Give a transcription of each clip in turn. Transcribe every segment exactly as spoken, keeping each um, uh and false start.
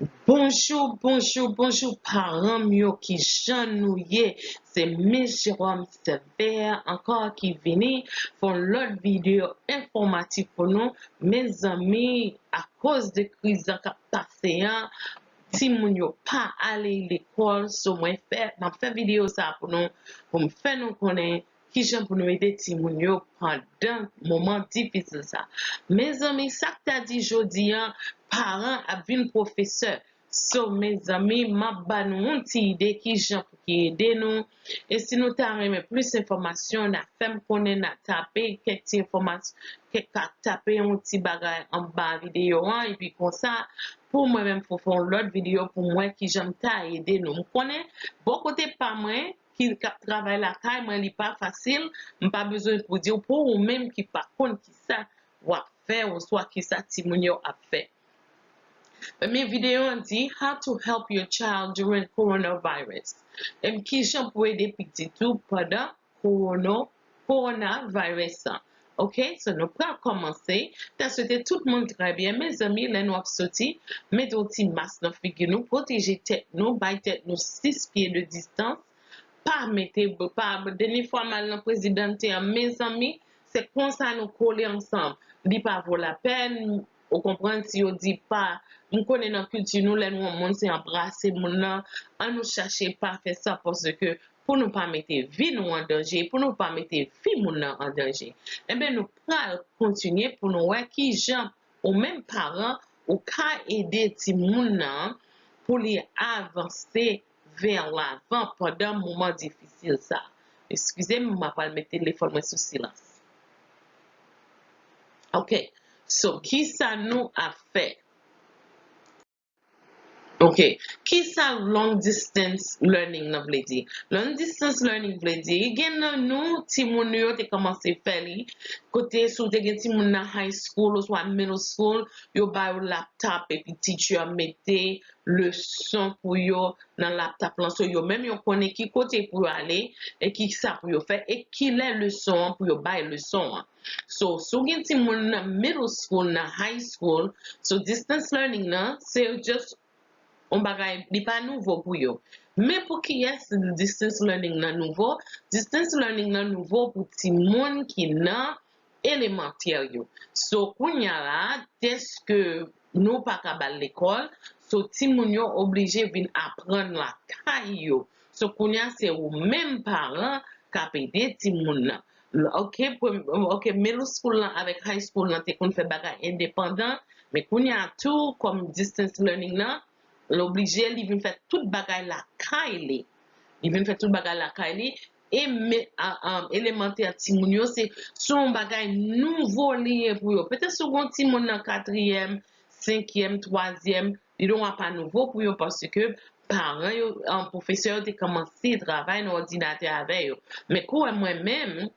Bonjou, bonjou, bonjou, paran m yo, kijan nou ye? Se Miss Jerome Sever ankò ki vini fè yon lòt videyo enfòmatif pou nou. Mezanmi, akoz de kriz lan k ap pase an, timoun yo pa ale lekòl, so mwen fè, m ap fè videyo sa pou nou, pou m fè nou konnen kijan pou nou ede timoun yo pandan moman difisil sa. Mezanmi, sa k ta di jodi an, paran ap vin pwofesè. So, mezanmi, m ap ba nou yon ti ide kijan pou ki ede nou. E si nou ta renmen plis enfòmasyon, n a fè m konnen, n a tape kèk ti enfòmasyon, kèk, ka tape yon ti bagay anba videyo an, epi konsa, pou mwen menm, pou fè yon lòt videyo pou m wè kijan m ta ede nou. M konnen, bò kote pa mwen, ki, k ap travay lakay mwen, li pa fasil. M pa bezwen pou di w, pou ou menm ki pa konn kisa w ap fè, oswa kisa timoun yo ap fè. Men videyo an di, How to help your child during coronavirus. Em, kijan pou ede pitit ou pandan korono, coronavirus lan. Ok, so nou pral kòmanse. Ta swete tout moun trè byen. Mezanmi, lè nou ap soti, mete yon ti mas nan figi nou, pwoteje tèt nou, bay tèt nou sis pye de distans. Pa mete, pa, dènye fwa m al nan Presidente an, mezanmi, se konsa nou kole ansanm. Li pa vo lapèn, ou konprann, si yo di pa, m konnen nan kilti nou, lè nou wè yon moun, se anbrase moun nan, ann nou chache pa fè sa, paske pou nou pa mete vi nou an danje, pou nou pa mete vi moun nan an danje. Enben, nou pral kontinye pou nou wè kijan ou menm paran, ou ka ede timoun nan pou li avanse vè lavan pandan moman difisil sa. Eskize m, m ap al met telefòn mwen sou silans. Ok. So, kisa nou ap fè? Ok. Kisa long distance learning nan vle di? Long distance learning vle di, gen nan nou, timoun nou yo te kòmanse fè li, kote si w te gen timoun nan high school oswa middle school, yo ba yo laptop epi teacher a mete leson pou yo nan laptop lan. So, yo menm yo konnen ki kote pou yo ale e ki sa pou yo fè e kilè leson an pou yo bay leson an. So, si w gen timoun nan middle school, nan high school, so distance learning nan, se just yon bagay, li pa nouvo pou yo. Men pou kiyès distance learning nan nouvo? Distance learning nan nouvo pou timoun ki nan elemantè yo. So, kounye a la, dèske nou pa ka ba l lekòl, so, timoun yo oblije vin aprann lakay yo. So, kounye a, se ou menm paran k ap ede timoun nan. Ok, prem-, ok, middle school lan avèk high school lan te konn fè bagay endepandan, men kounye a tou, kòm distance learning nan, l oblije li vin fè tout bagay lakay li. Li vin fè tout bagay lakay li. E me, a, a, elemantè timoun yo, se, se yon bagay nouvo li ye pou yo. Petèt si w gen yon timoun nan katriyèm, senkyèm, twazyèm, li gen yon apa nouvo pou yo, paske paran yo, a, pwofesè yo te kòmanse travay nan òdinatè avè yo. Men kou wè mwen menm,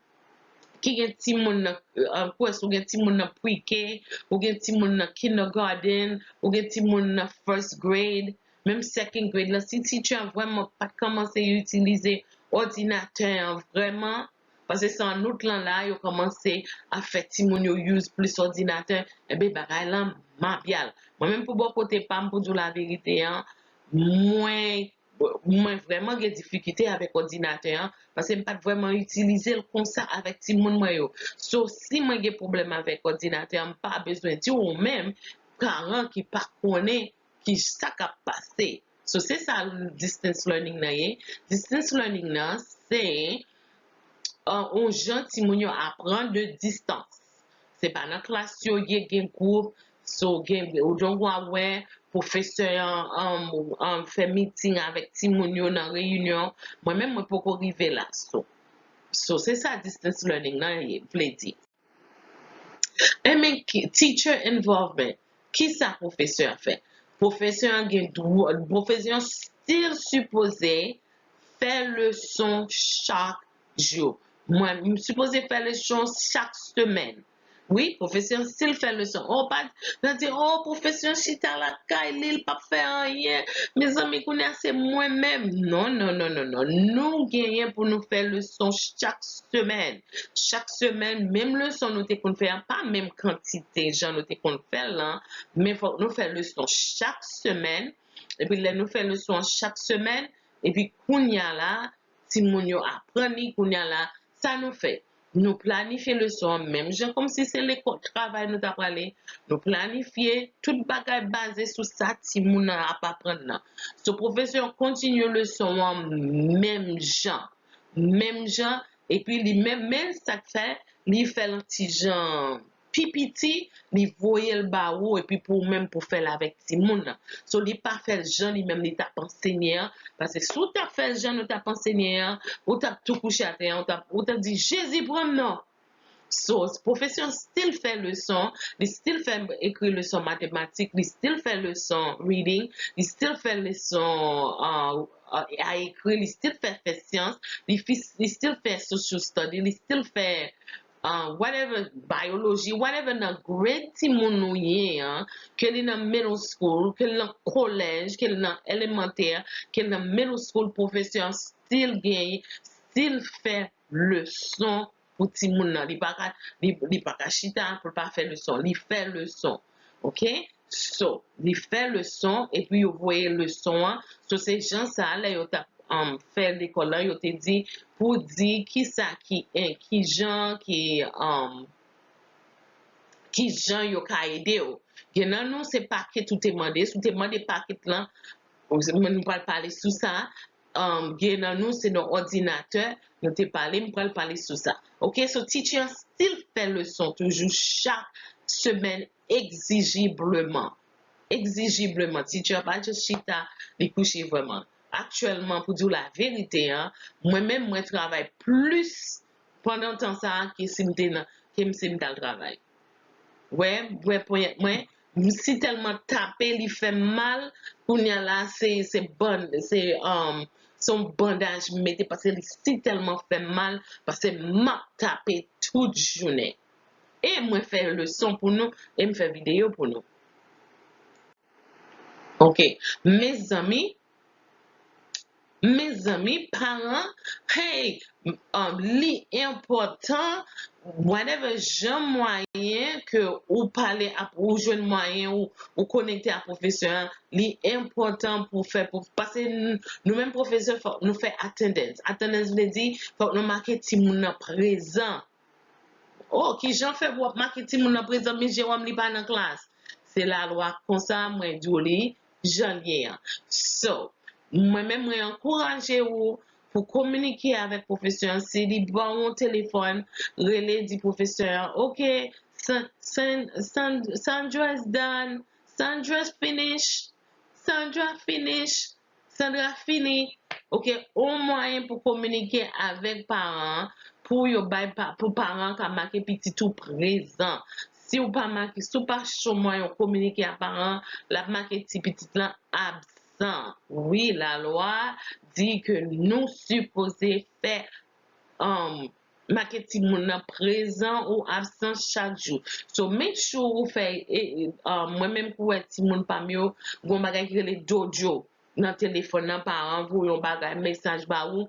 ki gen timoun nan, a, kou wè si w gen timoun nan pre-K, ou gen timoun nan kindergarten, ou gen timoun nan first grade, menm second grade lan, si teacher an vrèman pa t kòmanse itilize òdinatè an vrèman, paske se an out lan la, yo kòmanse ap fè timoun yo use plis òdinatè, enben, bagay lan mabyal. Mwen menm pou bò kote pa m, pou di w laverite an, mwen, mwen vrèman gen difikilte avèk òdinatè an, paske m pa t vrèman itilize l konsa avèk timoun mwen yo. So, si mwen gen pwoblèm avèk òdinatè an, m pa bezwen di w, ou menm, paran ki pa konnen ki sa k ap pase. So, se sa distance learning nan ye. Distance learning nan, se, uh, yon jan timoun yo aprann de distans. Se pa nan klas yo ye, gen gwoup, so, gen, ou donk w a wè, pwofesè an, um, um, fè meeting avèk timoun yo nan reyinyon. Mwen menm, mwen poko rive la, so. So, se sa distance learning nan ye, vle di. Enben, ki, teacher involvement. Kisa pwofesè a fè? Pwofesè an gen dwa, pwofesè an still sipoze fè leson chak jou. Mwen, m sipoze fè leson chak semèn. Wi, pwofesè an still fè leson. O, pa, nan di, o, pwofesè an chita lakay li, l p ap fè anyen. Mezanmi, kounye a se mwen menm. Non, non, non, non, non. Nou genyen pou nou fè leson chak semèn. Chak semèn, menm leson nou te konn fè a, pa menm kantite jan nou te konn fè l lan, men fòk nou fè leson chak semèn. Epi lè nou fè leson an chak semèn, epi kounye a la, timoun yo aprann li, kounye a la, sa nou fè? Nou planifye leson an menm jan kòmsi se lekòl, travay nou ta prale. Nou planifye tout bagay baze sou sa timoun nan ap aprann nan. So, pwofesè an kontinye leson an menm jan. Menm jan, epi li menm, men sa k fè, li fè l an ti jan pi piti, li voye l ba ou, epi pou ou menm pou fè l avèk timoun nan. So, li pa fè l jan li menm li t ap ansenye an, paske si w t ap fè l jan nou t ap ansenye an, ou t ap tou kouche atè an, ou t ap, ou t ap di, Jezi, pran m non! So, pwofesè an still fè leson, li still fè ekri leson matematik, li still fè leson reading, li still fè leson uh, uh, a ekri, li still fè, fè syans, li, fi- li still fè social study, li still fè uh, whatever, biology, whatever nan grade timoun nou ye an, ke li nan middle school, ke li nan kolèj, ke li nan elemantè, ke li nan middle school, pwofesè an still gen, still fè leson pou timoun nan. Li pa ka, li, li pa ka chita pou l pa fè leson. Li fè leson. Ok? So, li fè leson epi yo voye leson an. So, se jan sa a, lè yo t ap um, fè lekòl lan, yo te di pou di kisa ki, en, ki jan ki, um, ki jan yo ka ede w. Gen nan nou, se pakèt ou te mande. Si w te mande pakèt lan, nou pral pale sou sa. Um, gen nan nou, se nan òdinatè, nou te pale, m pral pale sou sa. Ok, so teacher an still fè leson toujou chak semèn egzijibleman. Egzijibleman. Teacher an pa just chita, li kouche vrèman. Aktyèlman, pou di w laverite an, mwen menm, mwen travay plis pandan tan sa a ke si m te nan, ke m si m t al travay. Wè, wè ponyèt mwen, m si tèlman tape, li fè m mal, kounye a la, se, se bann, se, um, se yon bandaj m mete, paske li si tèlman fè m mal, paske m ap tape tout jounen. E mwen fè leson pou nou, e m fè videyo pou nou. Ok, mezanmi, mezanmi, paran, hey, um, li enpòtan, whatever jan mwayen ke ou pale ap, ou jwenn mwayen ou, ou konekte ak pwofesè an, li enpòtan pou fè, pou, paske n- nou menm pwofesè, fòk nou fè attendance. Attendance vle di, fòk nou make timoun nan prezan. Oh, kijan fè pou w ap make timoun nan prezan, men Jewòm li pa nan klas? Se lalwa konsa, mwen di w li jan l ye an. So, mwen menm mwen ankouraje ou pou kominike avèk pwofesè an. Si li ba w yon telefòn, rele, di pwofesè an, ok, San- San- San- Sandra's done, Sandra's finish, Sandra finish, Sandra fini. Ok, yon mwayen pou kominike avèk paran an, pou yo bay pa- pou paran an ka make pitit ou prezan. Si w pa make, si w pa cho mwayen w kominike ak paran an, l ap make ti pitit lan absan. Wi, lalwa di ke nou sipoze fè um, make timoun nan prezan ou absan chak jou. So, make sure ou fè, e, e, um, mwen menm ki wè timoun pa m yo, gon bagay ki rele dojo nan telefòn nan, paran voye yon bagay, mesaj ba ou,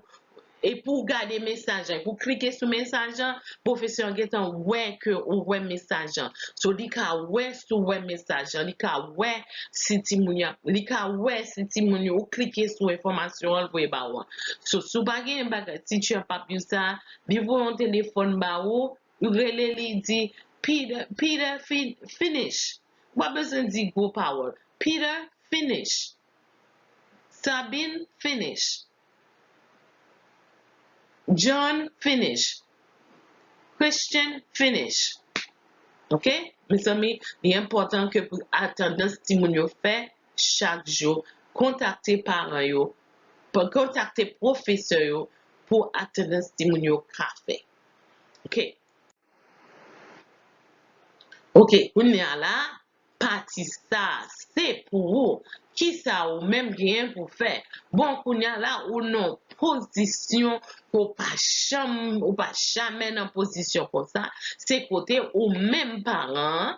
e pou w gade mesaj lan, pou w klike sou mesaj lan, pwofesè an gentan wè ke ou wè mesaj lan. So, li ka wè si w wè mesaj lan, li ka wè si timoun yo, li ka wè si timoun yo, ou klike sou enfòmasyon an, l voye ba ou an. So, si w pa gen bagay, teacher p ap use sa, li voye yon telefòn ba ou, ou rele li, di, Peter, Peter, fin- finish. W ap bezwen di gwo pawòl. Peter, finish. Sabine, finish. John, finish. Christian, finish. Ok? Mezanmi, li enpòtan ke pou atandans timoun yo fè chak jou, kontakte paran yo, pa- kontakte pwofesè yo pou atandans timoun yo ka fè. Ok? Ok, kounye a la, pati sa a, se pou ou. Kisa ou menm genyen pou fè? Bon, kounye a la, ou nan pozisyon ke w pa janm, ou pa jamè nan pozisyon konsa. Se kote ou menm paran an,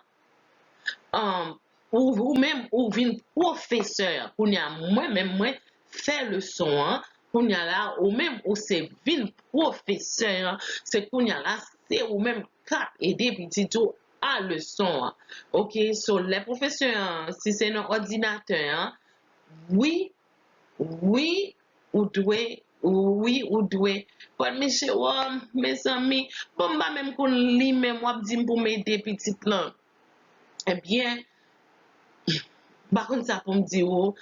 um, ou, ou menm ou vin pwofesè an. Kounye a, mwen menm, mwen fè leson an. Kounye a la, ou menm ou se vin pwofesè an. Se kounye a la, se ou menm k ap ede pitit ou a leson an. Ok, so lè pwofesè an, si se nan òdinatè an, wi, wi, ou dwe, wi, ou dwe. Bon, mesye, wòm, mezanmi, bon, m pa menm konn li, menm w ap di m pou m ede pitit lan. Ebyen, m pa konn sa pou m di ou.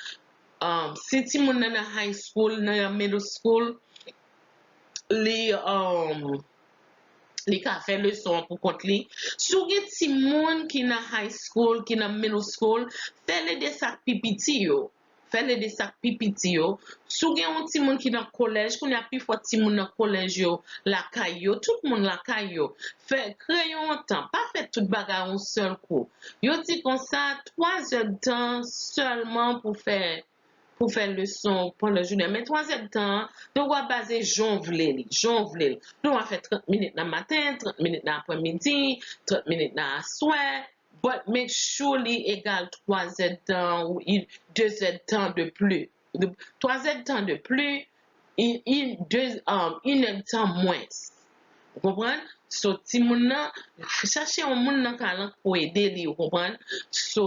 Um, si timoun nan nan high school, nan middle school, li, um, li ka fè leson an pou kont li. Si w gen timoun ki nan high school, ki nan middle school, fè l ede sa k pi piti yo. Fè l ede sa k pi piti yo. Si w gen yon timoun ki nan kolèj, kounye a pifò timoun nan kolèj yo lakay yo, tout moun lakay yo. Fè, kreye yon tan, pa fè tout bagay yon sèl kou. Yo di konsa, twa zè d tan sèlman pou fè, pou fè leson pandan jounen. Men twa zè d tan an, nou va baze jan w vle li, jan w vle l. Nou va fè trant minit nan maten, trant minit nan aprèmidi, trant minit nan aswè. But make sure li egal twa zè d tan ou de zè d tan de pli. Twa zè d tan de pli, in, in, de, um, inèdtan mwens. Ou konprann? So, timoun nan, chache yon moun nan kalan pou ede li, ou konprann? So,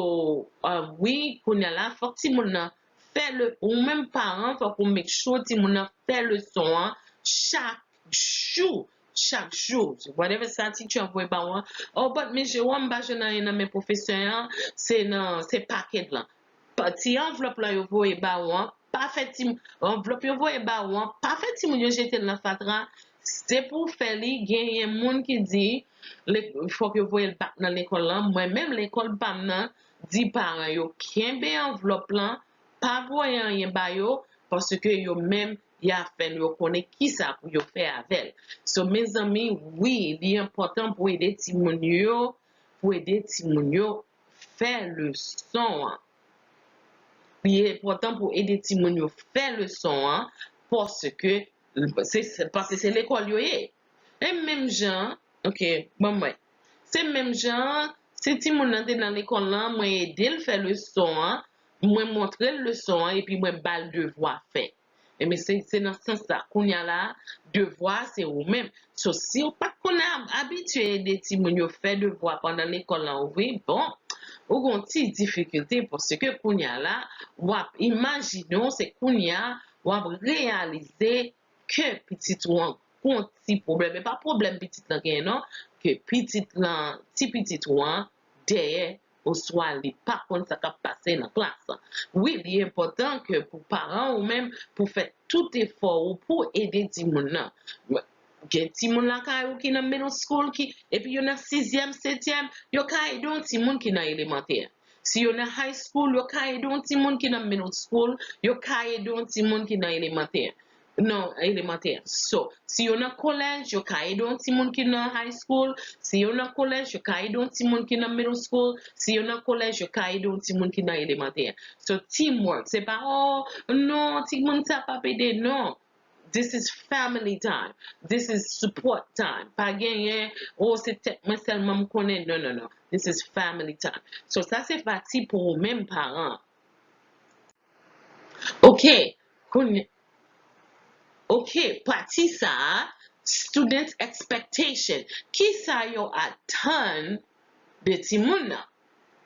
uh, wi, kounye a la, fòk timoun nan fè le, ou menm paran, fòk ou make sure timoun nan fè leson an chak jou, chak jou. Whatever sa teacher voye ba ou an. Oh, but men Jewòm, m pa jwenn anyen nan men pwofesè an, se nan, se pakèt lan. Pa, ti anvlòp lan yo voye ba ou an, pa fè ti, anvlòp yo voye ba ou an, pa fè timoun yo jete l nan fatra. Se pou w fè li, genyen moun ki di, le, fòk yo voye l bak nan lekòl lan. Mwen menm, lekòl pa m nan, di paran yo kenbe anvlòp lan, pa voye anyen ba yo, paske yo menm, y a fè l, yo konnen kisa pou yo fè avè l. So, mezanmi, wi, li enpòtan pou ede timoun yo, pou ede timoun yo fè leson an. Li enpòtan pou ede timoun yo fè leson an, paske, se, se, paske se lekòl yo ye. E menm jan, ok, ban m wè. Se menm jan, si timoun nan te nan lekòl lan, mwen ede l fè leson an, mwen montre l leson an, epi mwen ba l devwa fè. Ebyen, se, se nan sans sa. Kounye a la, devwa a, se ou menm. So, si w pa t konn ab-, abitye ede timoun yo fè devwa pandan lekòl lan ouvri, bon, ou gon ti difikilte, paske kounye a la, w ap imajine w, se kounye a, w ap reyalize ke pitit ou an gon ti pwoblèm. E pa pwoblèm pitit lan genyen, non, ke pitit lan, ti pitit ou an, dèyè, oswa li pa konn sa k ap pase nan klas lan. Wi, li enpòtan ke pou paran ou menm, pou fè tout efò ou pou ede timoun nan. Gen timoun lakay ou ki nan middle school, ki, epi yo nan sizyèm, setyèm, yo ka ede yon timoun ki nan elemantè. Si yo nan high school, yo ka ede yon timoun ki nan middle school, yo ka ede yon timoun ki nan elemantè. Non, elemantè. So, si yo nan kolèj, yo ka ede yon timoun ki nan high school. Si yo nan kolèj, yo ka ede yon timoun ki nan middle school. Si yo nan kolèj, yo ka ede yon timoun ki nan elemantè. So, teamwork. Se pa, oh, non, timoun sa p ap ede. Non. This is family time. This is support time. Pa genyen, oh, se tèt mwen sèlman m konnen. Non, non, non. This is family time. So, sa se pati pou ou menm paran. Ok, kounye, ok, pati sa a, student expectation. Kisa yo atann de timoun nan?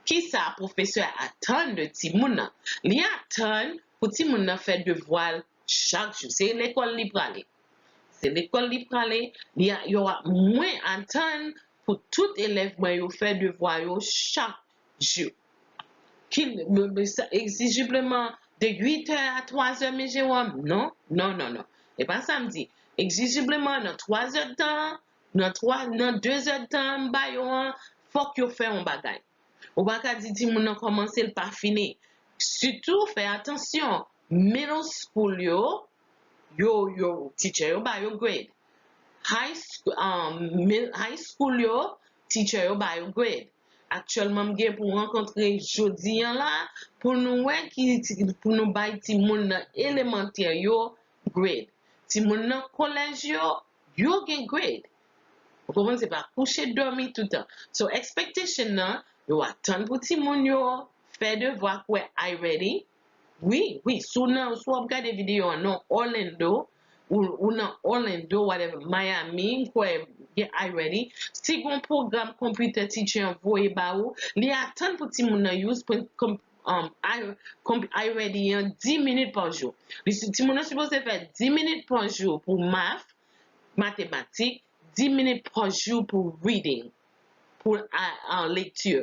Kisa pwofesè a atann de timoun nan? Li atann pou timoun nan fè devwa l chak jou. Se lekòl li prale. Se lekòl li prale, li a, yo a, mwen atann pou tout elèv mwen yo fè devwa yo chak jou. Ki, me, me, sa, egzijibleman, de uit è a twa zè, men Jewòm, non, non, non, non. E pa sa m di. Egzijibleman, nan twa zè d tan, nan twa, nan de zè d tan m ba yo an, fòk yo fè yon bagay. Ou pa ka di timoun nan kòmanse, l pa fini. Sitou, fè atansyon, middle school yo, yo, yo, teacher yo ba yo grade. High sc-, um, mil-, high school yo, teacher yo ba yo grade. aktyèlman m gen pou rankontre jodi a la, pou nou wè ki, pou nou bay timoun nan elemantè yo grade. Timoun nan kolèj yo, yo gen grade. Ou konprann? Se pa kouche dòmi toutan. So, expectation nan, yo atann pou timoun yo fè devwa, kwè I ready. Wi, wi, si w nan, si w ap gade videyo an nan Orlando, ou, ou nan Orlando, whatever, Miami, m kwè gen I ready. Si gon pwogram konpitè teacher an voye ba ou, li atann pou timoun nan use pwen-, konp-, um, I, konp-, I ready an dis minit pa jou. Li si-, timoun nan sipoze fè dis minit pa jou pou math, matematik, dis minit pa jou pou reading, pou a, a, lekti.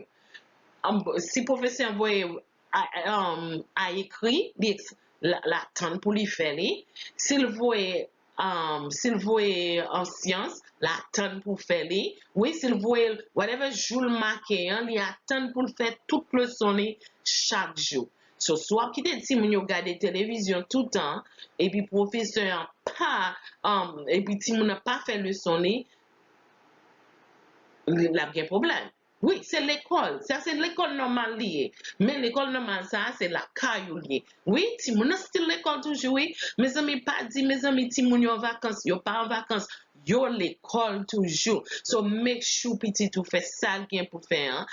Um, si pwofesè an voye a, um, a ekri, li eks-, l, l atann pou li fè li. Si l voye, um, si l voye an syans, l atann pou fè li. Wi, si l voye l, whatever jou l make an, li atann pou l fè tout leson li chak jou. So, si w ap kite timoun yo gade televizyon toutan, epi pwofesè an pa, um, epi timoun nan pa fè leson li, li, l ap gen pwoblèm. Wi, se lekòl. Sa se lekòl nòmal li ye. Men lekòl nòmal sa a, se lakay ou li ye. Wi, timoun nan still lekòl toujou, wi. Mezanmi, pa di, mezanmi, timoun yo an vakans. Yo pa an vakans. Yo lekòl toujou. So, make sure pitit ou fè sa l gen pou l fè an.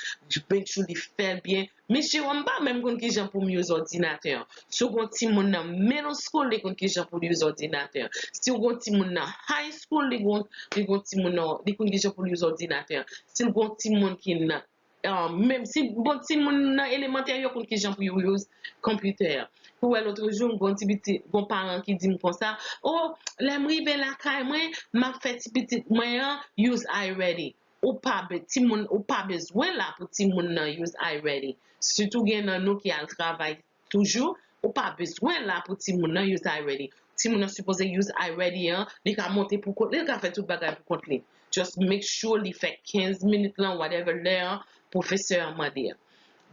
Make sure li fè l byen. Miss Jerome pa menm konn kijan pou m use òdinatè an. Si w gon timoun nan middle school, li konn kijan pou l use òdinatè an. Si w gon timoun nan high school, li gon, li gon timoun nan, li konn kijan pou l use òdinatè an. Si l gon timoun ki nan, uh, menm si bon timoun nan elemantè, yo konn kijan pou yo use konpitè an. Pou wè lòt jou, m gon ti pitit, gon paran ki di m konsa, "Oh, lè m rive lakay mwen, m ap fè ti pitit mwen an use I ready." Ou pa be-, timoun, ou pa bezwen la pou timoun nan use I ready. Sitou gen nan nou ki al travay toujou, ou pa bezwen la pou timoun nan use I ready. Timoun nan sipoze use I ready an, li ka monte pou kont li, li ka fè tout bagay pou kont li. Just make sure li fè kenz minit lan, whatever lè an, pwofesè an mande an.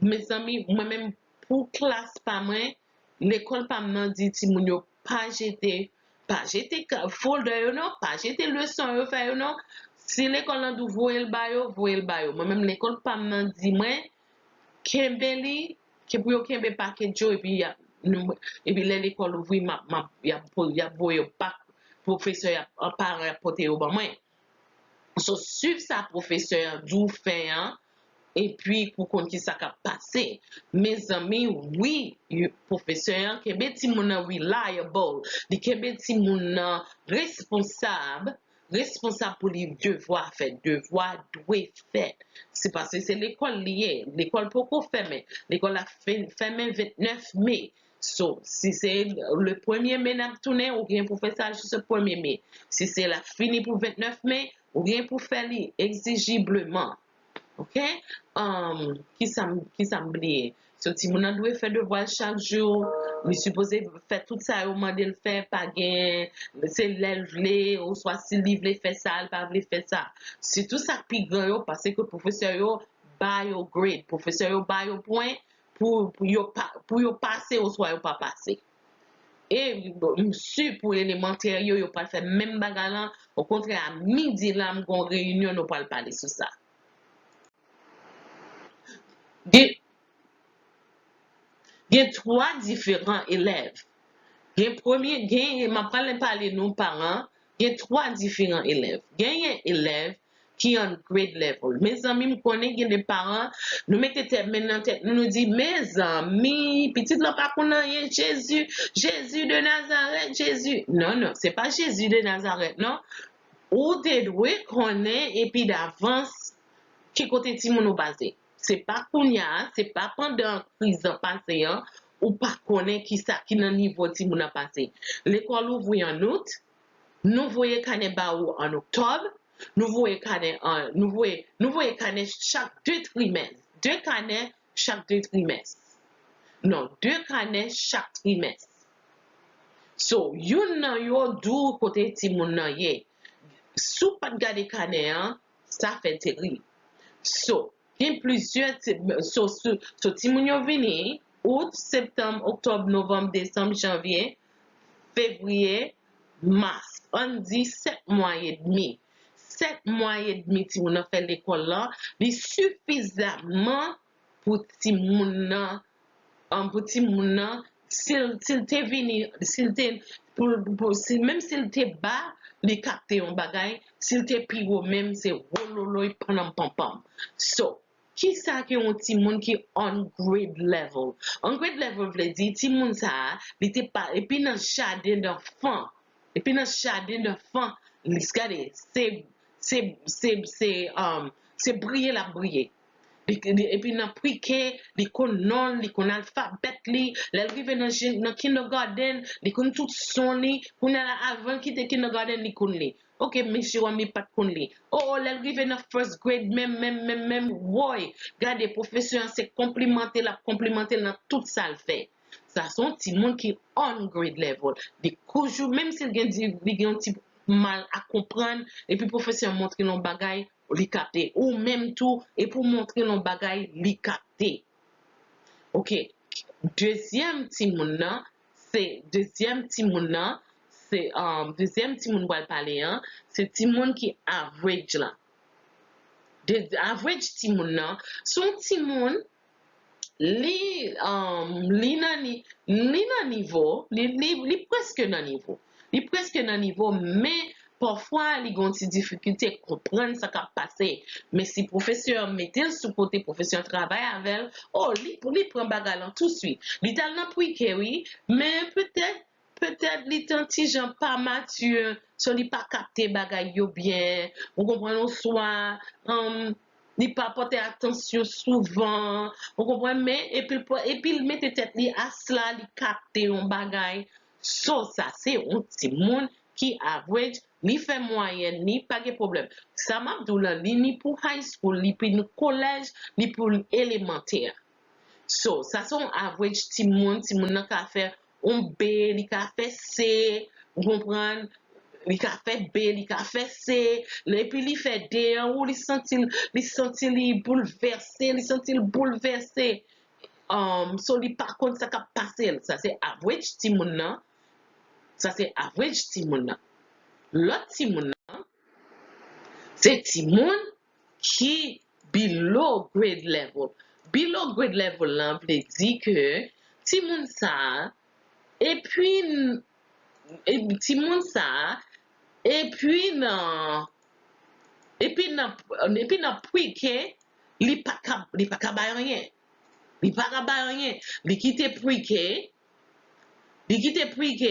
Mezanmi, mwen menm, pou klas pa mwen, lekòl pa m nan di timoun yo pa jete, pa jete ka-, folder yo non, pa jete leson yo fè yo non. Si lekòl lan di w voye l ba yo, voye l ba yo. Mwen menm lekòl pa m nan di mwen, kenbe li, ke pou yo kenbe pakèt yo, epi y ap, nou, epi lè lekòl ouvri, m ap, m ap, y ap, y ap voye yo bak, pwofesè y ap, paran y ap pote yo ban mwen. So, swiv sa pwofesè an di w fè an, epi pou konn ki sa k ap pase. Mezanmi, wi, yo, pwofesè an kenbe timoun nan reliable, li kenbe timoun nan responsab, responsab pou li devwa fèt, devwa dwe fèt. Se paske se lekòl li ye, lekòl poko fèmen, lekòl la fè-, fèmen vennèf me. So, si se le premye me n ap tounen, ou gen pou fè sa jis le premye me. Si se l ap fini pou vennèf me, ou gen pou fè li egzijibleman. Oke? Um, ki sa m, ki sa m bliye? So, timoun nan dwe fè devwa l chak jou. Li sipoze fè tout sa yo mande l fè, pa gen, se lè l vle, oswa si li vle fè sa, li pa vle fè sa. Sitou sa k pi gran yo, paske pwofesè yo ba yo grade, pwofesè yo ba yo pwen, pou, pou yo pa, pou yo pase oswa yo pa pase. E m si pou elemantè yo, yo pral fè menm bagay lan. Okontrè, a midi la, m gon reyinyon, nou pral pale sou sa. Gen, gen twa diferan elèv. Gen premye, gen, m ap pale, pale nou paran, gen twa diferan elèv. Genyen elèv ki an grade level. Mezanmi, m konnen gen de paran, nou mete tèt men nan tèt nou, nou di, "Mezanmi, pitit lan pa konn anyen, Jezi, Jezi de Nazarèt, Jezi." Non, non, se pa Jezi de Nazarèt, non. Ou te dwe konnen epi davans ki kote timoun ou pase. Se pa kounye a, se pa pandan kriz an pase an, ou pa konnen ki sa ki nan nivo timoun nan pase. Lekòl ouvri an out, nou voye kanè ba ou an oktòb, nou voye kanè an, nou voye, nou voye kanè chak de trimès. De kanè chak de trimès. Non, de kanè chak trimès. So, youn nan yo di w kote timoun nan ye. Si w pa t gade kanè an, sa fè terib. So, gen plizyè ti-, so, so, so, timoun yo vini, out, septanm, oktòb, novanm, desanm, janvye, fevriye, mas. Ann di sèt mwa edmi. sèt mwa edmi timoun nan fè lekòl lan, li sifizaman pou timoun nan, um, pou timoun nan, si l, si l te vini, si l te, pou, pou, si, menm si l te ba, li kapte yon bagay, si l te pi wo menm, se wololoy, pananm panpanm. So, kisa ke yon timoun ki on grade level? On grade level vle di timoun sa a, li te pa, epi nan jaden danfan, epi nan jaden danfan, li, gade, se, se, se, se, um, se briye l ap briye. Li, li, epi nan pre-K, li konn non l, li konn alfabèt li. Lè l rive nan, jen- nan kindergarten, li konn tout son li. Kounye a la, avan l kite kindergarten, li konn li. Ok, Miss Jerome, li pa t konn li. O, o, lè l rive nan first grade, menm, menm, menm, menm, woy, gade, pwofesè an se konplimante l ap konplimante l nan tout sa l fè. Sa se yon timoun ki on grade level. Li toujou, menm si l gen, di- li gen yon ti mal a konprann, epi pwofesè an montre l yon bagay, li kapte. Ou menm tou, epi w montre l yon bagay, li kapte. Ok. Dezyèm timoun nan, se, dezyèm timoun nan, se, um, dezyèm timoun m pral pale an, se timoun ki average la. De, average timoun nan, se yon timoun, li, um, li nan ni-, li nan nivo, li, li, li prèske nan nivo. Li prèske nan nivo, men pafwa li gen yon ti difikilte konprann sa k ap pase. Men si pwofesè an mete l sou kote, pwofesè an travay avè l, o, li, li pran bagay lan touswit. Li t al nan pre-K, wi, men petèt, petèt li t yon ti jan pa mati, so li pa kapte bagay yo byen, ou konprann, oswa, um, li pa pòte atansyon souvan, ou konprann, men epi l pran, epi l mete tèt li asla, li kapte yon bagay. So, sa se yon timoun ki average, li fè mwayèn li, pa gen pwoblèm. Sa m ap di w la, li ni pou high school, li pou kolèj, li pou elemantè. So, sa se yon average timoun, timoun nan ka fè yon B, li ka fè C, ou konprann? Li ka fè B, li ka fè C, epi li fè D an, ou li santi l, li santi li boulvèse, li santi l boulvèse. Um, so, li pa konn sa k ap pase l. Sa se average timoun nan. Sa se average timoun nan. Lòt timoun nan, se timoun ki below grade level. Below grade level lan vle di ke timoun sa a, epi n- e- timoun sa a, epi nan, epi nan, epi nan pre-K, li pa ka, li pa ka bay anyen. Li pa ka bay anyen. Li kite pre-K, li kite pre-K,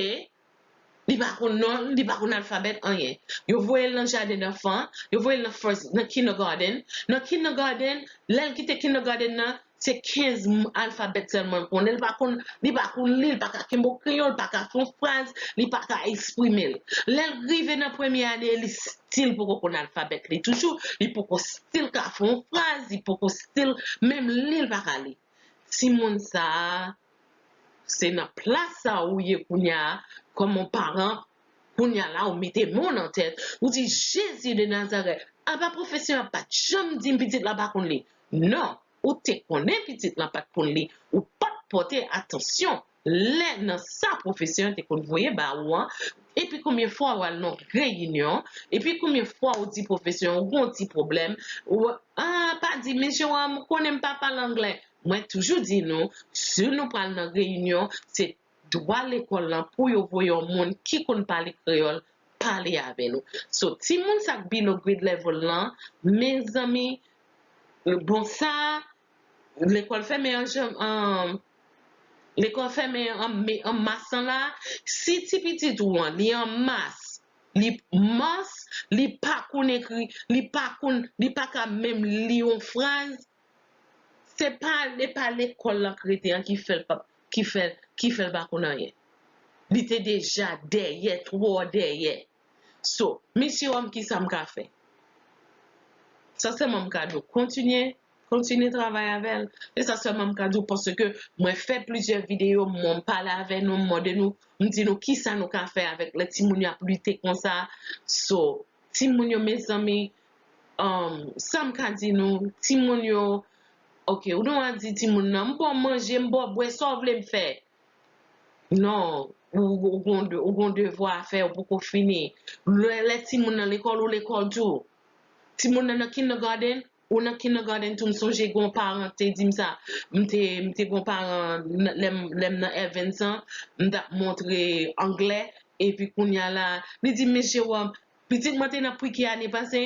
li pa konn non, li pa konn alfabèt, anyen. Yo voye l nan jaden danfan, yo voye l nan first, nan kindergarten. Nan kindergarten, lè l kite kindergarten nan, se kenz m- alfabèt sèlman l konnen. Li pa konn, li pa konn li, li pa ka kenbe yon kreyon, li pa ka fè yon fraz, li pa ka eksprime l. Lè l rive nan premye ane, li still poko konn alfabèt li toujou, li poko still ka fè yon fraz, li poko still, menm li, li pa ka li. Timoun sa a, se nan plas sa ou ye kounye a, kòm yon paran, kounye a la, ou mete men w nan tèt, ou di, Jezi de Nazarèt, apa pwofesè an pa t janm di m pitit la pa konn li? Non, ou te konnen pitit lan pa t konn li, ou pa t pòte atansyon lè nan sa pwofesè an te konn voye ba ou an, epi konbyen fwa w al nan reyinyon, epi konbyen fwa ou di pwofesè an ou gon ti pwoblèm, ou, a, pa di, Mesye Wam, ou konnen m pa pale anglè. Mwen toujou di nou, si nou pral nan reyinyon, se dwa lekòl lan pou yo voye yon moun ki konn pale kreyòl pale avè nou. So, timoun sa k below grade level lan, mezanmi, bon, sa, lekòl fèmen an jan, an, lekòl fèmen an me- an mas an la, si ti pitit ou an, li an mas, li mas, li pa konn ekri, li pa konn, li pa ka menm li yon fraz, se pa, se pa lekòl lan k rete an ki fè l pa, ki fè, ki fè l pa konn anyen. Li te deja dèyè, twò dèyè. So, Mesye Wam, kisa m ka fè? Sa sèlman m ka di w, kontinye, kontinye travay avè l. E sa sèlman m ka di w, paske mwen fè plizyè videyo, mwen pale avè nou, m mande nou, m di nou kisa nou ka fè avèk lè timoun yo ap lite konsa. So, timoun yo, mezanmi, um, sa m ka di nou, timoun yo, ok, ou dwe di timoun nan, m ba w manje, m ba w bwè, sa w vle m fè? Non, ou, ou gon de- ou gon devwa a fè, ou poko fini. Lè, lè timoun nan lekòl, ou lekòl tou. Timoun nan nan kindergarten, ou nan kindergarten tou, m sonje gen yon paran te di m sa. M te, m te gen yon paran, lè m, lè m nan Evans an, m t ap montre anglè, epi kounye a la, li di, "Miss Jerome, pitit mwen te nan pre-K ane pase,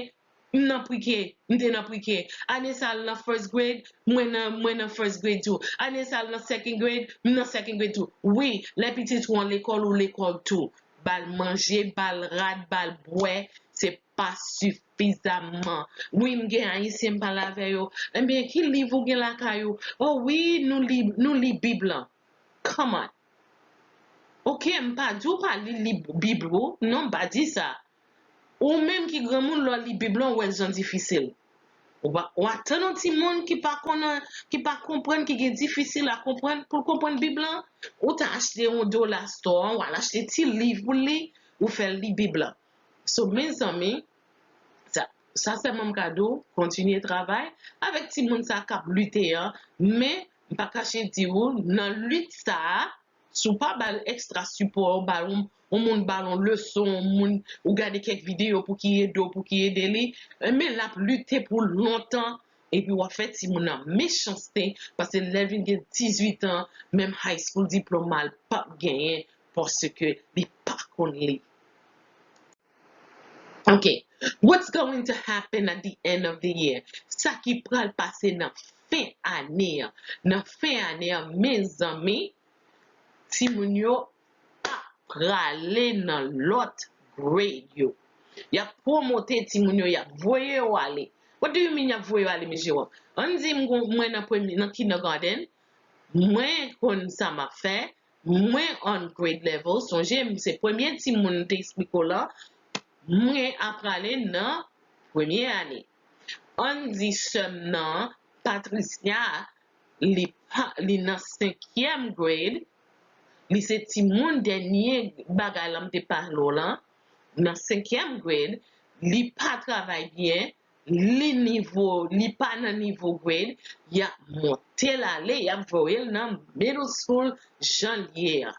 m nan pre-K, m te nan pre-K. Ane sa l nan first grade, mwen nan, mwen nan first grade tou. Ane sa l nan second grade, m nan second grade tou." Wi, lè pitit ou an lekòl, ou lekòl tou. Ba l manje, ba l rad, ba l bwè, se pa sifizaman. Wi, m gen Ayisyen m pale avè yo. Ebyen, ki liv ou gen lakay ou? Oh wi, nou li, nou li Bib lan. Come on. Ok, m pa di w pa li, li Bib ou. Non, m pa di sa. Ou menm ki granmoun, lè w li Bib lan, ou wè l jan difisil. Ou pa, ou atann yon timoun ki pa konn, ki pa konprann, ki gen difisil a konprann, pou l konprann Bib lan, ou ta achte yon Dollar Store, ou al achte ti liv pou l li, ou fè l li Bib lan. So, mezanmi, sa, sa sèlman m ka di w, kontinye travay avèk timoun sa k ap lite an, men m pa kache di w, nan lit sa a, si w pa ba l ekstra sipò, ou ba l yon, yon moun ba l yon leson, yon moun, ou gade kèk videyo pou ki ede w, pou ki ede li, men l ap lite pou lontan, epi w ap fè timoun nan mechanste, paske lè l vin gen dizuit an, menm high school diploma l p ap genyen, paske li pa konn li. Ok, what's going to happen at the end of the year? Sa ki pral pase nan fen ane an? Nan fen ane an, mezanmi, timoun yo ap prale nan lòt grade yo. Y ap pwomote timoun yo, y ap voye yo ale. What do you mean y ap voye yo ale, mesye Wòb? Ann di m gon, mwen nan premye, nan kindergarten, mwen konn sa m ap fè, mwen on grade level, sonje, m se premye timoun m te eksplike w lan, mwen ap prale nan premye ane. Ann di sè m nan, Patricia, li pa, li nan senkyèm grade, li se timoun dènye bagay lan m te pale w lan, nan senkyèm grade, li pa travay byen, li nivo, li pa nan nivo grade, y ap monte l ale, y ap voye l nan middle school jan l ye a.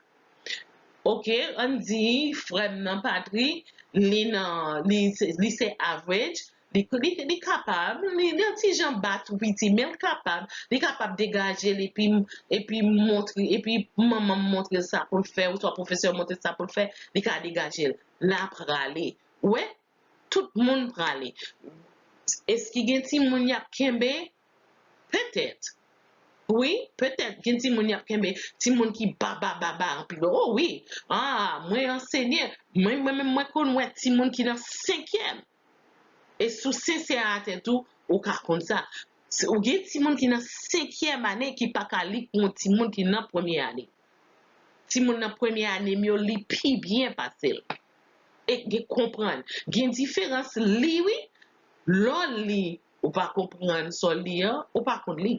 Ok, ann di frè m nan Patri, li nan, li se, li se average, li, li, li kapab, li, li yon ti jan ba tou piti, men l kapab, li kapab degaje l epi, epi montre, epi manman m montre l sa pou l fè, oswa pwofesè montre l sa pou l fè, li ka degaje l. L ap prale. Ou wè, tout moun prale. Èske gen timoun y ap kenbe? Petèt. Wi, petèt gen timoun y ap kenbe, timoun ki baba, baba anpil. Oh wi. Ah, mwen ansenye. Mwen, mwen menm, mwen konn wè timoun ki nan senkyèm. E si w sensè atè tou, ou ka konn sa. Si, ou gen timoun ki nan senkyèm ane ki pa ka li kon timoun ki nan premye ane. Timoun nan premye ane m yo li pi byen pase l. E gen konprann. Gen diferans li, wi. Lè w li, ou pa konprann sa w li an, ou pa konn li.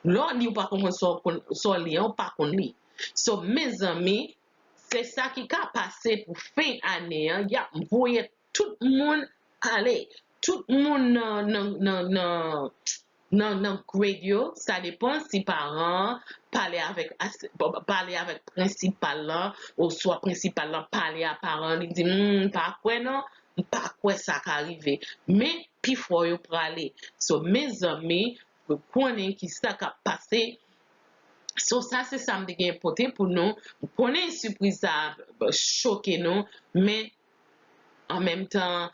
Lè w li, ou pa konprann sa w konn, sa w li an, ou pa konn li. So, mezanmi, se sa ki ka pase pou fen ane an. Y ap voye tout moun ale. Tout moun nan, nan, nan, nan, nan, nan grade yo, sa depann si paran an pale avèk as-, pale avèk prensipal lan, oswa prensipal lan pale a paran an, li di, "Hmm, m pa kwè non, m pa kwè sa ka rive." Men, pifò yo prale. So, mezanmi, konnen ki sa k ap pase. So, sa se sa m te gen pote pou nou. M konnen sipriz sa a choke nou, men an menm tan,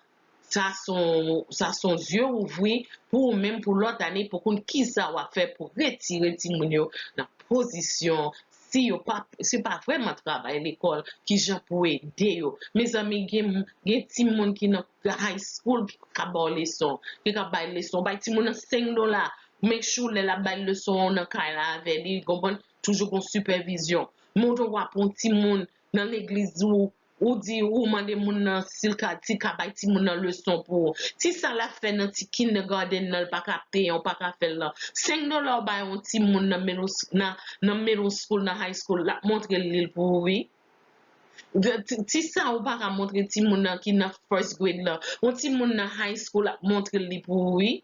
sa se yon, sa se yon zye ouvri pou ou menm, pou lòt ane, pou konn kisa w ap fè pou retire timoun yo nan pozisyon, si yo pa, si yo pa vrèman travay lekòl, kijan pou ede yo. Mezanmi, gen, gen timoun ki nan high school ki ka ba w leson, ki ka bay leson, bay timoun nan senk dola, make sure lè l ap bay leson an nan kay la avè li, konprann, toujou gon sipèvizyon. Men w ap yon timoun nan legliz ou, ou di, ou mande moun nan si l ka, si l ka bay timoun nan leson pou ou. Ti sa l ap fè nan ti kindergarten nan, l pa ka peye, ou pa ka fè l lan. Senk dola ou bay yon timoun nan middle s-, nan, nan middle school, nan high school, l ap montre l li l pou ou, wi. De, ti, ti sa ou pa ka montre timoun nan ki nan first grade lan. Yon timoun nan high school ap montre l li pou ou, wi.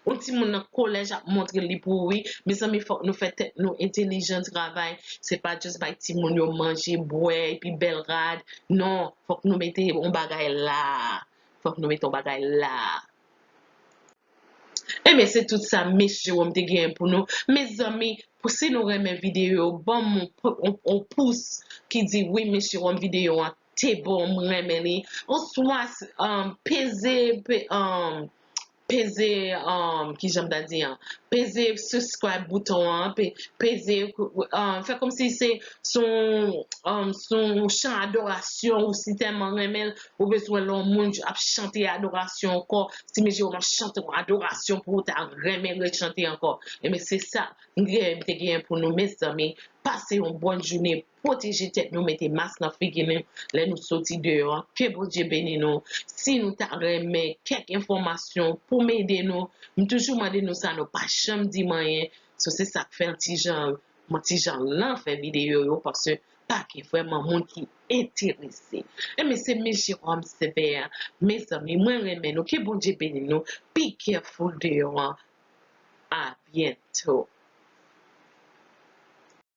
Yon timoun nan kolèj ap montre li pou ou, wi. Mezanmi, fòk nou fè tèt nou entèlijan travay. Se pa just bay timoun yo manje, bwè, epi bèl rad. Non, fòk nou mete yon bagay la. Fòk nou mete yon bagay la. Ebyen, se tout sa Mesye Wòm te genyen pou nou. Mezanmi, pou si nou renmen videyo, ban m yon, yon, yon pous ki di wi, Mesye Wòm videyo an te bon, m renmen li. Oswa, um, peze, pe, um, peze, um, ki jan m ta di an, peze subscribe bouton an, pe, peze, um, fè kòmsi se, se yon, um, se yon chan adorasyon ou si tèlman renmen l, ou bezwen lè yon moun ap chante adorasyon ankò, si Mesye Wòm ap chante yon adorasyon pou ou ta renmen rechante ankò. Ebyen, se sa m te genyen pou nou, mezanmi. Pase yon bòn jounen, pwoteje tèt nou, mete mas nan figi nou lè nou soti deyò an. Ke Bondye beni nou. Si nou ta renmen kèk enfòmasyon pou m ede nou, m toujou mande nou sa, nou pa janm di m anyen. So, se sa k fè yon ti jan, yon ti jan lan fè videyo yo, paske pa gen vrèman moun ki enterese. Ebyen, se Mesye Wòm Sevè, mezanmi, mwen renmen nou. Ke Bondye beni nou. Be careful deyò an. A byento.